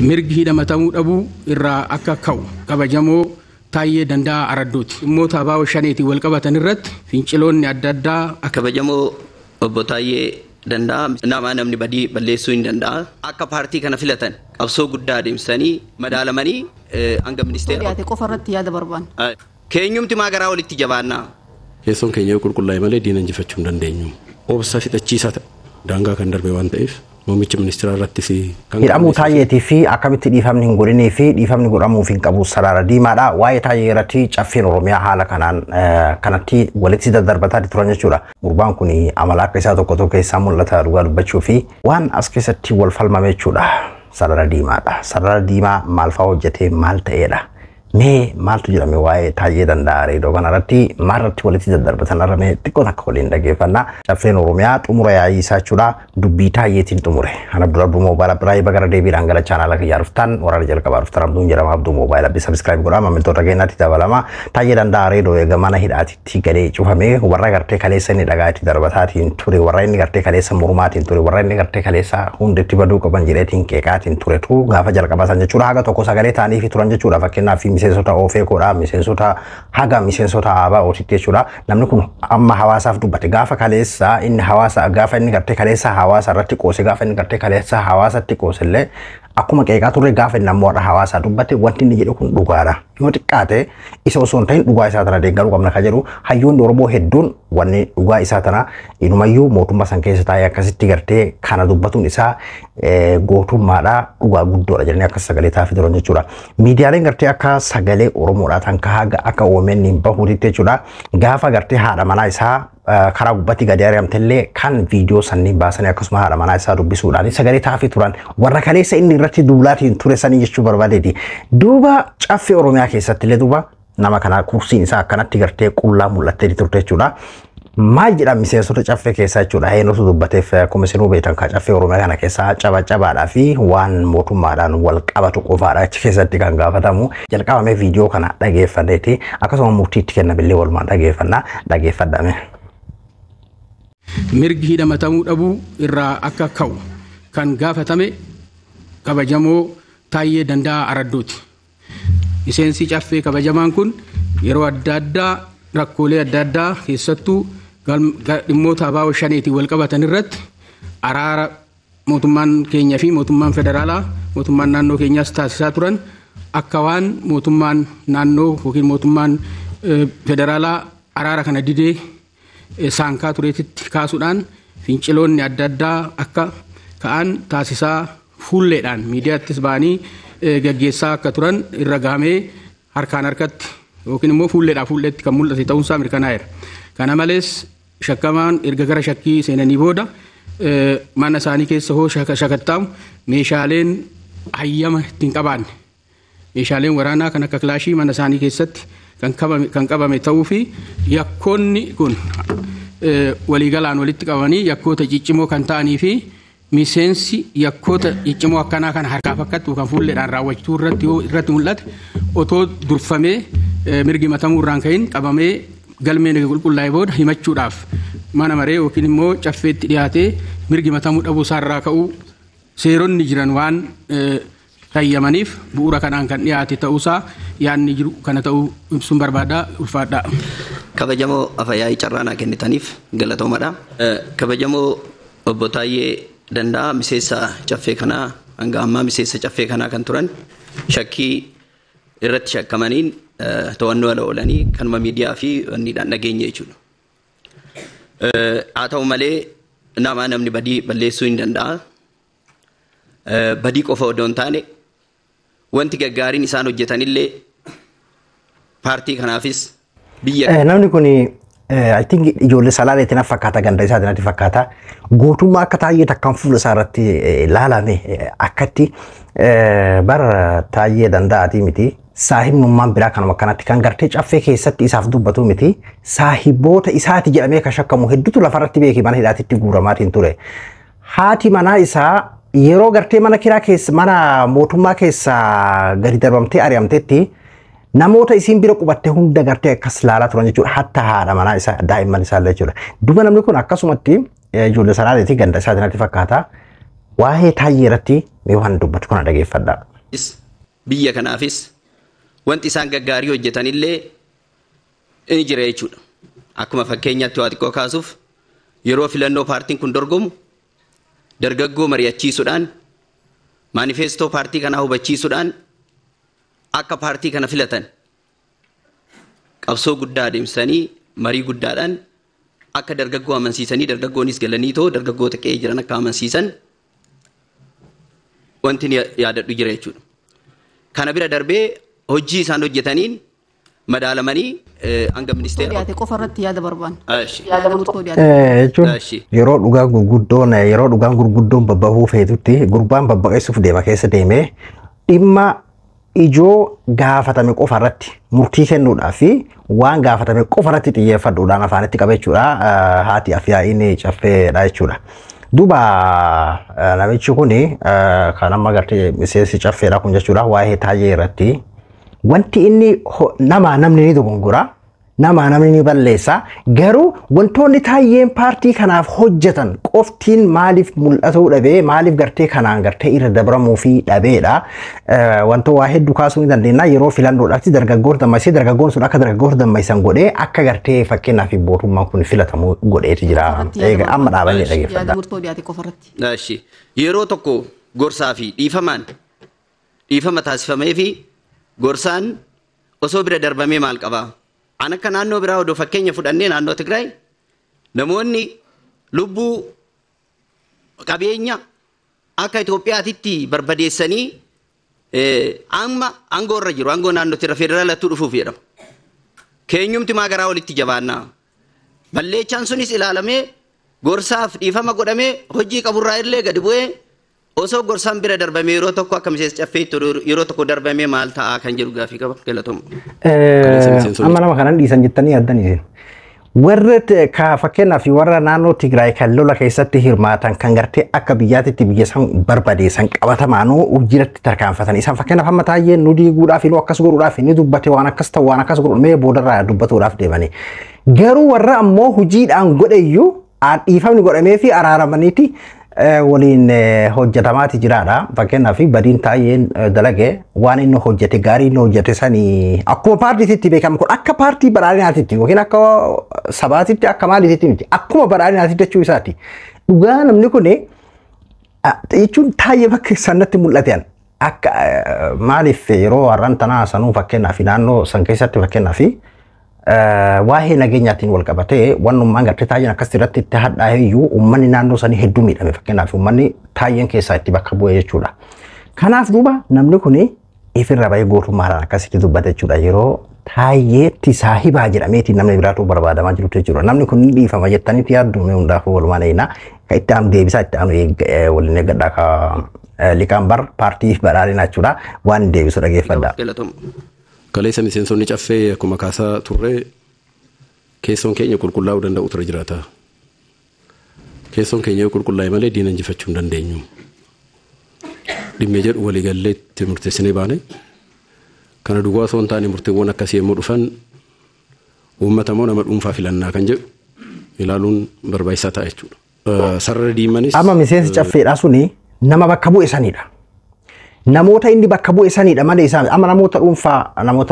Mirgi hidhamatamuu dhabuu irraa akka ka'u kabajamoo Taayyee Danda'aa Araddooti. Dhimmoota ABO shaneetiin wal qabatan irratti finciloonni adda addaa akka Kabajamoo obbo Taayyee Danda'aa nama namni badii balleessuu hin danda'a. Akka paartii kana filatan qabsoo guddaa adeemsisanii madaalamanii hanga ministeera. Dhiyaate qofa irratti yaada barbaanna. Keenyumti maa garaa walitti jabaannaa. Keessoon keenya yoo qulqullaa'e malee diina injifachuu hin dandeenyu. Obsa fixachiisaa ta'e daangaa kan darbe waan ta'eef muummicha ministeeraa irrattis kan Hidhamuu Taayyeetii fi akkamitti dhiifamni hin godhinii fi dhiifamni godhamuuf hin qabu sarara diimaadha. Waa'ee Taayyee irratti caffeen Oromiyaa haala kanaan kanatti walitti daddarbataa turan jechuudha. Gurbaan kun amala akka isaa tokko tokko keessaa mul'ata dhugaa dubbachuu fi waan as keessatti wal falmame jechuudha. Sarara diimaadha. Sarara diimaa maal fa'aa hojjetee maal ta'eedha? Mee maaltu jedhame waa'ee Taayyee Danda'aa Areedoo kanarratti maalirratti walitti daddarbatan irra mee xiqqoo takka waliin dhageeffannaa. Caffeen Oromiyaa xumura yaa'ii isaa jechuudha dubbii Taayyeetiin xumure. Ana Abdul Abduu Moobaayil Abbiraa bagara deebiidhaan gara chaanaala kiyyaa dhuftan waraana jalqabaa dhuftan Abduun jedhama Abduu Moobaayil Abbii subscribe godhaa maamiltoota keenyaatti dabalama. Taayyee Danda'aa Areedoo eega mana hidhaatitti galee cufamee warra gartee kaleessa inni dhagaa itti darbataatiin ture, warra inni gartee kaleessa mormaatiin ture, warra inni gartee kaleessa hunditti baduu qaban jedheetiin qeeqaatiin turetu gaafa jalqabaa san jechuudha haga tokko sagalee ta'aniifi turan jechuudha. Fakkeenyaaf miseensota OFCodha, miseensota haga miseensota ABO'titti jechuudha. Namni kun amma hawaasaaf dubbate gaafa kaleessa inni hawaasa gaafa inni gartee kaleessa hawaasa irratti qoose, gaafa inni gartee kaleessa hawaasatti qoose illee akkuma qeeqaa turre, gaafa inni ammoo har'a hawaasaa dubbate wanti inni jedhu kun dhugaadha. Yoo xiqqaate isa osoo hin ta'in dhugaa isaa tana deeggaruu qabna kan jedhu hayyoonni Oromoo hedduun wanni dhugaa isaa tana inumayyuu mootummaa san keessa taa'ee akkasitti gartee kana dubbatuun isaa gootummaadha, dhugaa guddoodha jedhanii akkas sagalee taafii turan jechuudha. Miidiyaaleen gartee akka sagalee Oromoodhaa tan haga akka OMN hin bahuutitti jechuudha. Gaafa gartee haadha manaa isaa karaa gubbatti gadi ari'amtellee kan viidiyoo sanniin baasanii akkasuma haadha manaa isaa dubbisuudhaan sagalee taafii turan warra kaleessa inni irratti duulaatiin ture sanii jechuu barbaadeeti. Duuba caffee Oromiyaa keessatti illee duuba nama kana kursiin isaa akkanatti gartee qullaa mul'attee turte jechuudha. Maal jedha miseensota caffee keessaa jechuudha. Eenyutu dubbateef? Akkuma isinuu beektan kan caffee Oromiyaa kana keessaa caba cabaadhaa fi waan mootummaadhaan wal qabatu qofaadha achi keessatti kan gaafatamu. Jalqabamee viidiyoo kana dhageeffanneeti akkasuma murtii itti kennamillee walumaan dhageeffannaa dhageeffadhame. Mirgi hidhamatamuu dhabuu irraa akka ka'u kan gaafatame kabajamoo Taayyee Danda'aa Araddooti. Miseensi caffee kabajamaan kun yeroo adda addaa rakkoolee adda addaa keessattuu dhimmoota ABO shaneetiin wal qabatan irratti araara mootummaan keenya fi mootummaan federaalaa mootummaan naannoo keenyaas taasisaa turan akka waan mootummaan naannoo yookiin mootummaan federaalaa araara kana didee saankaa tureetitti kaasuudhaan finciloonni adda addaa akka ka'an taasisaa fuulleedhaan miidiyaattis ba'anii gaggeessaa akka turan irra gahamee harkaan harkatti yookiin immoo fuulleedhaa fuulleetti kan mul'ate ta'uunsaa mirkanaa'eera. Kana malees shakkamaan erga gara shakkii seenanii booda mana isaanii keessa hoo shakattaamu meeshaaleen hayyama ittiin qabaanne meeshaaleen waraanaa kan akka kilaashii mana isaanii keessatti kan qabame ta'uu fi yakkoonni kun waliigalaan walitti qabamanii yakkoota ciccimoo kan ta'anii fi miseensi yakkoota ciccimoo akkanaa kana harkaaf akkatti kan fuulleedhaan raawwachuu irratti yoo irratti mul'ate otoo durfamee mirgi matamuu irraan ka'in qabamee galmeen eega qulqullaa'ee booda himachuudhaaf mana maree yookiin immoo caffeetti dhiyaatee mirgi matamuu dhabuu isaarraa ka'uu seeronni jiran waan hayyamaniif bu'uura kanaan kan dhiyaate ta'uusaa yaadni jiru kana ta'uu ibsuun barbaada, ulfaadha. Kabajamoo Afyaa'ii carraa naa kennitaniif galatoomadha. Kabajamoo obbo Taayyee Danda'aa miseensa caffee kanaa hanga ammaa miseensa caffee kanaa kan turan shakkii irratti shakkamaniin to'annoo ala oolanii kanuma miidiyaa fi wanniidhaan dhageenye jechuudha. Haa ta'u malee nama namni badii balleessuu hin danda'a. Badii qofa odoo hin taane wanti gaggaariin isaan hojjetanillee paartii kanaafis biyya Namni kun I think ijoollee Salaaleetiin natti fakkaata, ganda isaatiin natti fakkaata. Gootummaa akka Taayyee takkaan fuula isaa irratti laalame akkatti bara Taayyee Danda'aatii miti. Saahibnummaan biraa kanuma akkanatti kan gartee caffee keessatti isaaf dubbatu miti. Saahiboota isaati jedhamee kan shakkamu hedduutu lafarratti beeki mana hidhaatitti guuramaatiin ture. Haati manaa isaa yeroo gartee mana kiraa keessa mana mootummaa keessa gadi darbamtee ari'amtetti namoota isiin bira qubatte hunda gartee akkas laalaa turan jechuudha. Hatta haadha manaa isaa daa'imman isaa illee jechuudha. Duba namni kun akkasumatti ijoollee Salaaleeti, ganda isaatiin natti fakkaata. Waa'ee Taayyee irratti mee waan dubbatu kana dhageeffadhaa. Biyya kanaafis wanti isaan gaggaarii hojjetanillee ni jira jechuudha. Akkuma fakkeenyaatti waa xiqqoo kaasuuf yeroo filannoo paartiin kun dorgomu dargaggoo mari'achiisuudhaan maanifeestoo paartii kanaa hubachiisuudhaan akka paartii kana filatan qabsoo guddaa adeemsisanii marii guddaadhaan akka dargaggoo amansiisanii dargaggoonis galanii too dargaggoota qe'ee jiran akka amansiisan wanti yaadadhu jira jechuudha. Kana bira darbee hojii isaan hojjetaniin madaalamanii hanga ministeera dhiyaate qofa irratti yaada barbaanna. Jechuun yeroo dhugaa gurguddoon yeroo dhugaan gurguddoon babbahuu feetutti gurbaan babbaqeessuuf deema keessa deemee dhimma ijoo gaafatame qofa irratti murtii kennuudhaa fi waan gaafatame qofa irratti xiyyeeffadhuudhaan afaanitti qaba jechuudha. Haati afyaa'iin caffeedha jechuudha. Duuba namichi kun kan amma gartee miseensi caffeedha kun jechuudha waa'ee Taayyee irratti wanti inni nama namni ni dogongora nama namni ni balleessa garuu wantoonni Taayyeen paartii kanaaf hojjetan qoftiin maaliif mul'atuu dhabee maaliif gartee kanaan gartee irra dabramuu fi dhabeedha. Wantoo waa hedduu kaasuu ni dandeenya yeroo filannoodhaatti dargaggoon dammaisee dargaggoon sun akka dargaggoon dammaisan godhee akka gartee fakkeenyaaf mootummaan kun filatamu godheeti jira. Egaa amma dhaabanii dhageeffadha. Murtoo dhiyaate qofa irratti. Yeroo tokko gorsaa fi dhiifamaan dhiifama taasifamee fi gorsaan osoo bira darbamee maal qabaa? An akka naannoo biraa odoo fakkeenya fudhannee naannoo Tigraay namoonni lubbuu qabeenya akka Itoophiyaatitti barbadeessanii amma aangoo irra jiru aangoo naannootti irra federaalattuu dhufuuf jedhama. Keenyumti maa garaa walitti jabaannaa. Balleechaan sunis ilaalamee gorsaaf dhiifama godhamee hojii qaburraa illee gadi bu'ee osoo gorsaan bira darbamee yeroo tokko akka miseensa caffeetti yeroo tokko darbamee maal ta'aa kan jedhu gaaffii qaba galatooma. Amma nama kanan dhiisan jettanii yaaddan isin. Warra fakkeenyaaf warra naannoo Tigraay kan lola keessatti hirmaatan kan gartee akka biyyaatitti biyya san barbadeessan qabatamaanuu hojiirratti tarkaanfatan. Isaan fakkeenyaaf amma Taayyeen nu diiguudhaaf nu akkas godhuudhaaf ni dubbate waan akkas ta'u waan akkas godhu mee boodarraa dubbatuudhaaf deemanii. Garuu warra ammoo hojiidhaan godheyyuu dhiifamni godhamee fi araaramaniiti waliin hojjetamaati jiraadha. Fakkeenyaaf badiin Taayyeen dalage waan inni hojjete gaarii inni hojjete sanii akkuma paartiitti beekamu kun akka paartii badhaadhinaatitti yookiin akka sabaatitti akka maaliititti miti akkuma badhaadhinaatitti jechuu isaati. Dhugaa namni kun jechuun Taayyee bakka sanatti mul'ate akka maaliif yeroo har'aan tanaa sanuu fakkeenyaaf naannoo san keessatti fakkeenyaaf waa'ee nageenyaatiin wal qabatee wannummaan gartee Taayyeen akkas irratti itti hadhaa'e iyyuu uummanni naannoo sanii hedduu miidhame fakkeenyaaf uummanni Taayyeen keessaa itti bakka bu'e jechuudha. Kanaaf duuba namni kun ifirra bahee gootummaadhaan akkasitti dubbate jechuudha yeroo Taayyeetti saahibaa jedhameeti namni biraatu barbaadamaa jirutu jechuudha. Namni kun ni dhiifama jettanitti yaaddu mee hundaafuu walumaan eegnaa kan itti aanu deebisaa itti aanu waliin eeggadhaa ka liqaan bar paartii badhaadhinaa jechuudha waan deebisu dhageeffadha. Kaleessa miseensonni caffee akkuma kaasaa turre keessoon keenya qulqullaa'uu danda'u ture jiraata. Keessoon keenya yoo qulqullaa'e malee diina injifachuu hin dandeenyu. Dhimmi jedhu waliigalleetti murteessinee baane. Kana duwwaa osoo hin taane murteewwan akkasii yommuu dhufan uummata moo nama dhuunfaa filannaa kan jedhu ilaaluun barbaachisaa ta'a jechuudha. Sarara diimanis. Amma miseensi caffeedhaa suni nama bakka bu'e sanidha. Namoota inni bakka bu'e sanidha malee isaan amma namoota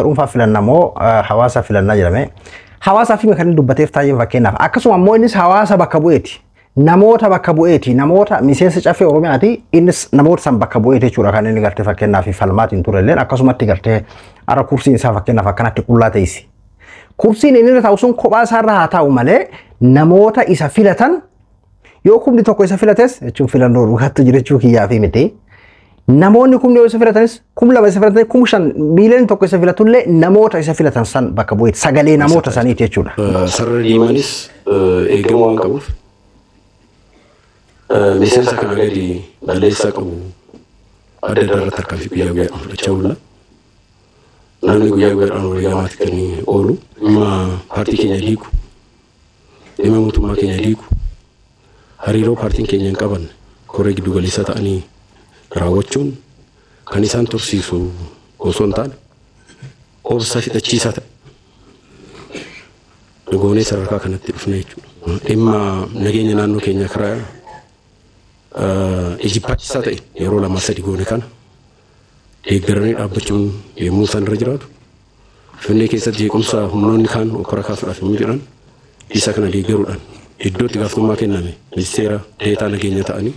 dhuunfaa filanna moo hawaasa filannaa jedhame. Hawaasaa fi kan inni dubbateef Taayyeen fakkeenyaaf akkasuma immoo innis hawaasa bakka bu'eeti. Namoota bakka bu'eeti namoota miseensa caffee Oromiyaati innis namoota san bakka bu'eeti jechuudha kan inni gartee fakkeenyaaf falmaatiin turelleen akkasumatti gartee ara kursiin isaa fakkeenyaaf akkanatti qullaa ta'isi. Kursiin inni irra taa'u sun kophaa isaarra haa taa'u malee namoota isa filatan yoo kumni tokko isa filates jechuun filannoo dhugaatti jira kiyyaa fi miti. Namoonni kumni yoo isa filatanis kum lama isa filatanis kum 5 miiliyoona tokko isa filatullee namoota isa filatan san bakka bu'eeti sagalee namoota saniiti jechuudha. Sarara diimaanis eegamuu waan qabuuf miseensa kana gadi balleessaa qabu adda addaa irratti tarkaanfii guyyaa guyyaadhaan fudhachaa oolla. Namni guyyaa guyyaadhaan wareegamaatti kan oolu dhimma paartii keenya diigu dhimma mootummaa keenya diigu hariiroo paartiin keenya hin qaban koree giddu galeessaa ta'anii raawwachuun kan isaan tursiisu osoo hin taane obsa fixachiisaa ta'e goonee sadarkaa kanatti dhufne jechuudha. Dhimma nageenya naannoo keenya karaa ijibbachiisaa ta'e yeroo 2-3 goone kana deeggaranii dhaabbachuun yommuu isaan irra jiraatu Finfinnee keessatti jeequmsa humnoonni kaan okkora kaasuudhaaf yommuu jedhan isa kana deeggaruudhaan iddootti gaafatamummaa kenname ministeera deetaa nageenya ta'anii.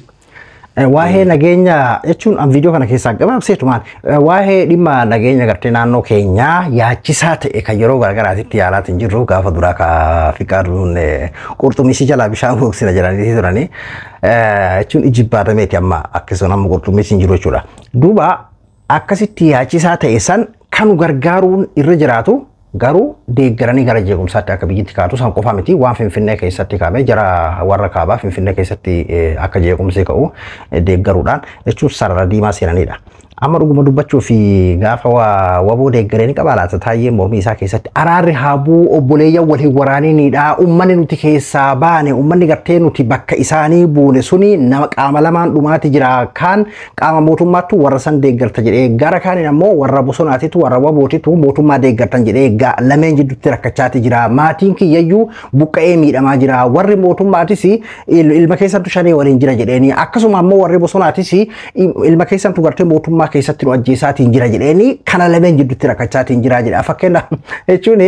Waa'ee nageenya jechuun an viidiyoo kana keessaa gabaabseetumaan waa'ee dhimma nageenya gartee naannoo keenyaa yaachisaa ta'e kan yeroo garaagaraatitti yaalaatiin jirru gaafa duraa ka fiqaaduun qurxummii jalaa bishaan gogsina jedhanii turanii jechuun ijibbaatameeti amma akkasuma amma qurxummii hin jiru jechuudha. Duuba akkasitti yaachisaa ta'e san kan gargaaruun irra jiraatu garuu deeggaranii gara jeequmsaatti akka biyyatti kaatu san qofa miti waan Finfinnee keessatti kaa'ame jara warra kaabaa Finfinnee keessatti akka jeequmsi ka'u deeggaruudhaan jechuun sarara diimaa seenanidha. Amma dhuguma dubbachuu fi gaafa waboo deeggaree ni qaba laata Taayyee mormii isaa keessatti araarri haabuu obboleeyyan wal hin waraaniniidha uummanni nuti keessaa baane uummanni gartee nuti bakka isaanii buune suni nama qaama lamaan dhumaati jira kaan qaama mootummaattu warra san deeggarta jedhee gara kaaniin ammoo warra bosonaatitu warra wabootitu mootummaa deeggartan jedhee lameen jidduutti rakkachaati jira maatiin kiyyayyuu buqqa'ee miidhamaa jira warri mootummaatis ilma keessattu shanee waliin jira jedheeni akkasuma ammoo warri bosonaatis ilma keessattu gartee mootummaa keessatti nu ajjeesaatiin jira jedheeni kana lameen jidduutti rakkachaatiin jira jedha. Fakkeenyaaf jechuun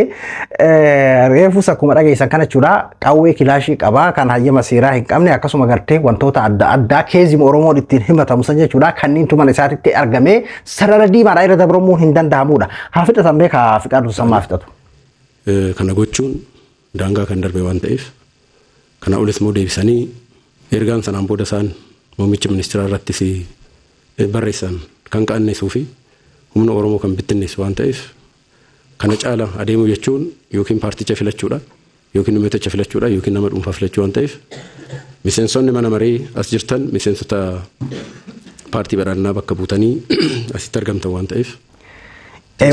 reefus akkuma dhageessan kana jechuudha qawwee kilaashii qabaa kan hayyama seeraa hin qabne akkasuma gartee wantoota adda addaa keezima Oromoon ittiin himatamu san jechuudha kanneen tuman isaatitti argamee sarara diimaadha irra dabramuu hin danda'amudha. Haa fixatan beekaa fiqaadu sammaa fixatu. Kana gochuun daangaa kan darbe waan ta'eef kana olis immoo deebisanii ergaan sanaan booda isaan muummicha ministeeraa irrattis barreessan kan qaanneessuu fi humna Oromoo kan bittinneessu waan ta'eef kana caala adeemuu jechuun yookiin paarticha filachuudha yookiin uummaticha filachuudha yookiin nama dhuunfaa filachuu waan ta'eef miseensonni mana maree as jirtan miseensota paartii badhaadhinaa bakka buutanii asitti argamtan waan ta'eef.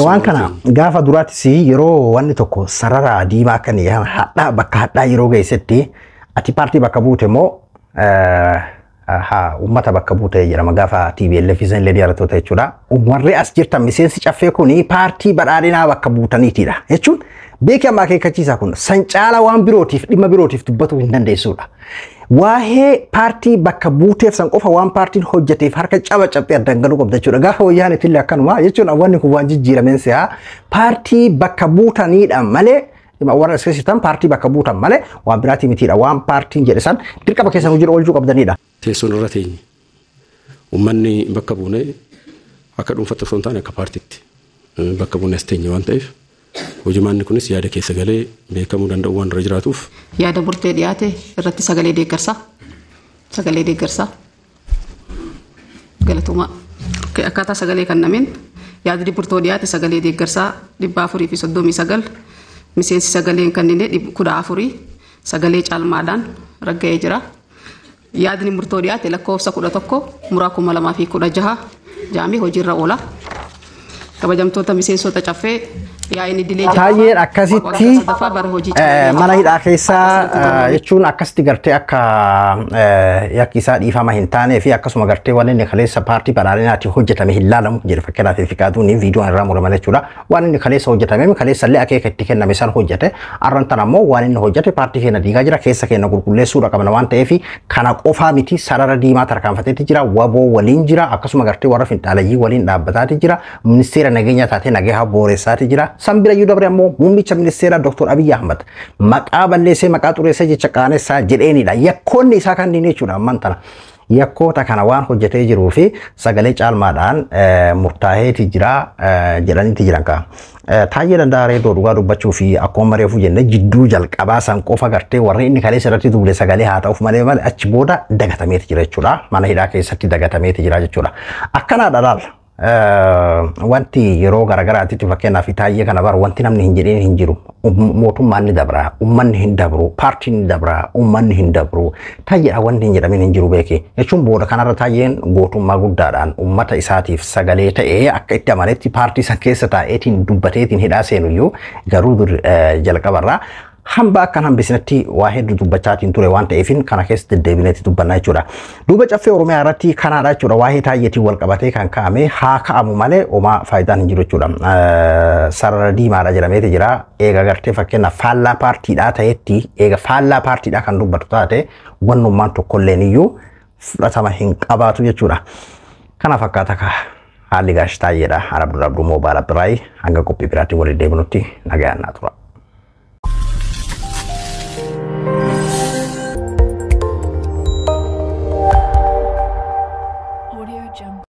Waan kana gaafa duraattis yeroo wanni tokko sarara diimaa akka hadhaa bakka hadhaa yeroo geessetti ati paartii bakka buute immoo uummata bakka buute jedhama gaafa TPLF isan illee diyaarattoota jechuudha. Warri as jirtan miseensi caffee kuni paartii badhaadhinaa bakka buutaniitidha jechuun beekii amma akeekkachiisaa kun san caala waan birootiif dhimma birootiif dubbatuu hin dandeessudha. Waa'ee paartii bakka buuteef san qofa waan paartiin hojjeteef harka caba caphee addaan galuu qabda jechuudha. Gaafa wayyaan ittillee akkanuma jechuun wanni kun waan jijjiirameen si'a paartii bakka buutaniidha malee warra as keessattan paartii bakka buutan malee waan biraatii mitiidha. Waan paartiin jedhe san dirqama keessan hojii oolchuu qabdanidha. Teessoon irra teenye uummanni bakka buune akka dhuunfaatti osoo hin taane akka paartiitti bakka buune as teenye waan ta'eef hojimaanni kunis yaada keessa galee beekamuu danda'u waan irra jiraatuuf. Yaada murtee dhiyaate irratti sagalee deeggarsaa. Sagalee deeggarsaa. Galatooma. Akkaataa sagalee kennameen yaadni murtoo dhiyaate sagalee deeggarsaa 439 miseensi sagaleen kennine 14 sagalee caalmaadhaan ragga'ee jira. Yaadni murtoo dhiyaate lakkoofsa 11 muraa 2016 jaamii hojiirra oola. Kabajamtoota miseensota caffee yaa'in idilee Taayyeen akkasitti mana hidhaa keessaa jechuun akkasitti gartee akka yakki isaa dhiifama hin taanee fi akkasuma gartee waan inni kaleessa paartii badhaadhinaatti hojjetame hin laalamu jedhe fakkeenyaaf Fiqaaduun viidiyoon irraa murame jechuudha. Waan inni kaleessa hojjetame kaleessa illee akeeka itti kenname san hojjete arran tan ammoo waan inni hojjete paartii keenya diigaa jira keessa keenya qulqulleessuudha qabna waan ta'eef kana qofaa miti sarara diimaa tarkaanfateetti jira waboo waliin jira akkasuma gartee warra finxaalayyii waliin dhaabbataati jira ministeera nageenya taatee nageenya booressaati jira. San bira iyyuu dabre ammoo muummicha ministeera Dr. Abiy Ahmad maqaa balleessee maqaa xureessee jecha qaanessaa jedheenidha. Yakkoonni isaa kanneen jechuudha ammaan tana. Yakkoota kana waan hojjetee jiruu fi sagalee caalmaadhaan murtaa'eeti jira jedhaniiti jiran ka'a. Taayyee Danda'aa reedoo dhugaa dubbachuu fi akkuma reefu jenne jidduu jalqabaa san qofa gartee warri inni kaleessa irratti duule sagalee haa ta'uuf malee malee achi booda dagatameeti jira jechuudha. Mana hidhaa keessatti dagatameeti jira jechuudha. Akkanaadha laala. Wanti yeroo garaagaraatti fakkeenyaaf Taayyee kana bara wanti namni hin jedhin hin jiru. Mootummaan ni dabra, uummanni hin dabru, paartiin ni dabra, uummanni hin dabru. Taayyeedha wanti hin jedhamin hin jiru beeke. Jechuun booda kanarra Taayyeen gootummaa guddaadhaan uummata isaatiif sagalee ta'ee akka itti amanetti paartii san keessa taa'eetiin dubbateetiin hidhaa seenuyyuu garuu dur jalqabarraa hamba akkan hambisnetti waa hedduu dubbachaatiin ture waan ta'eefin kana keessa deddeebineetti dubbannaa jechuudha. Duuba caffee Oromiyaa irratti kanaadha jechuudha. Waa'ee Taayyeetiin wal qabatee kan ka'ame haa ka'amu malee homaa faayidaan hin jiru jechuudha. Sarara diimaadha jedhameeti jira. Eega gartee fakkeenyaaf faallaa paartiidhaa ta'etti eega faallaa paartiidhaa kan dubbatu taate wannummaan tokkolleen iyyuu fudhatama hin qabaatu jechuudha. Kana fakkaata haalli gaashitaayyeedha. Ana Abdul Abduu Moobaala Biraayi hanga qophii biraatiin waliin deebinutti nagayaan naa tura.